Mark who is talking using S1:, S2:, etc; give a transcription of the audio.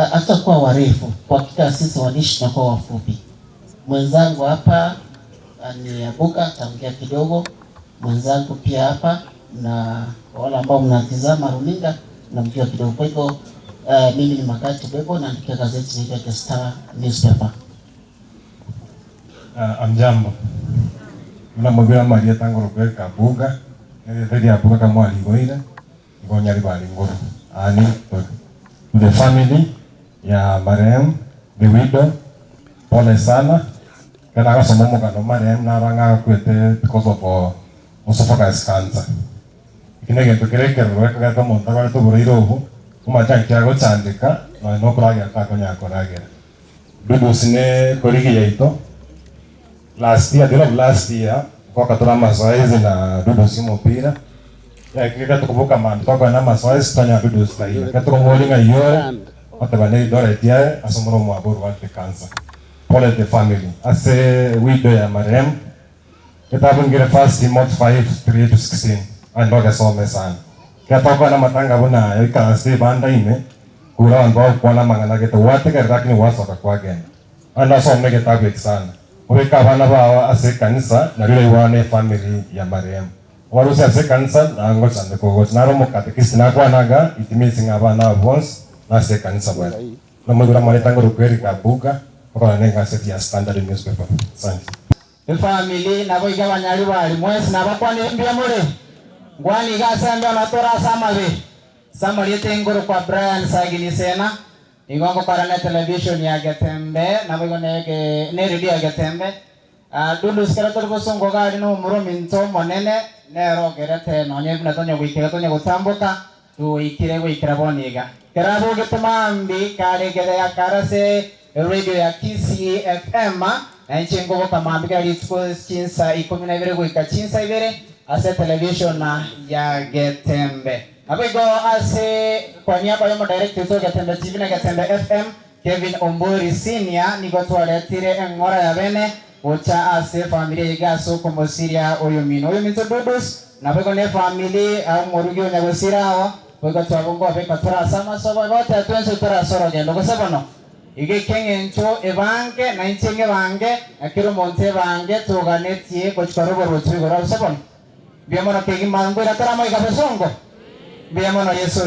S1: Hatutakuwa warefu, kwa hakika sisi waandishi tunakuwa wafupi. Mwenzangu hapa ni Abuga, ataongea kidogo, mwenzangu pia hapa, na wale ambao mnatizama runinga namjua kidogo. Kwa hivyo mimi ni Magatte Bwebo, naandikia gazeti inaitwa The Star Newspaper.
S2: Amjambo. Buna mobire amarieta ngorokwa Eric Abuga, erieta ria Abuga kamwarigoire, igo nyaribari nguru. Ani to the family ya marehemu the widow, pole sana. Ekero nagasoma omogano marehemu naro ang'e agakwete because of esophagus cancer. Eki negento kere ekeroro ekogeta omonto agorete oborwaire obo, omanyete naki agochandeka nonya nokoragera takonyara koragera. Dudusi ne colleague yaito last year, the end of last year nkoka tore amazoezi na Dudusi omopira ekero tokoboka mambia tokogenda amazoezi twanyora Dudusi taiyo ekero tokomoboria ng'a iyore oteba ne Eldoret aye ase omoro omwabo orwarete cancer. Pole the family ase widow ya marehemu Getabu nkere First Timothy 5, 3-16, aye ndogesome sana. Ekero tokogenda amatanga buna aya, oikaranse ebanda ime, kura abanto bagokwana amang'ana gete, gwategerera lakini gwasoka kwagenda. Aye ndosome egetabu eki sana. Obeke abana bao ase ekanisa nario oraigwane ne efamiri ya marehemu. Obarusie ase ekanisa na ngochandeka ogocha. Naro omokatekisiti nakwana iga, it means ng'a abana aba bonsi nase ekanisa bare. Nomoigure amareta ngorokwa Eric Abuga, okorana negaseti ya Standard Newspaper. Asante.
S3: Efamiri naboigo abanyaribari mwensi nabakwanire mbuya more? Ngwane iga ase embeo na tore ase amabe. Ase amarieta engorokwa Brian Sagini Sena, nigo ngokora ne television ya Getembe naboigo ne ne radio ya Getembe. Dudus kero tori bosongo iga aria nomomura ominto omonene nere ogerete nonye buna tonya goikera tonya gotamboka Toikire goikera bono iga. Kera abogete mambia kare egerea kare ase radio ya Kisii FM, na inche nkoboka mambia kera rituko chinsa ikomi na ibere goika chinsa ibere ase television ya Getembe. Naboigo ase kwa niaba y'omodirector oito o Getembe TV na Getembe FM, Kevin Ombori Senior, nigo twaretire eng'ora ya bene Gocha ase efamiri eye iga ase okomosiria oyomino. Oyominto Dudus, naboigo nefamiri, omorugi o nyagosira ao, boigo twaba nkobeka tore ase amasobo, igo oteba twensi tore ase orogendo. Gose bono, iga ekeng'encho ebange, na inche ng'ebange, na kera omonto ebange, toganetie gochia korora oboruoti bwa igoro. Gose bono, mbuya mono kegima, nkoira tore amo iga bosongo? Mbuya mono Yeso.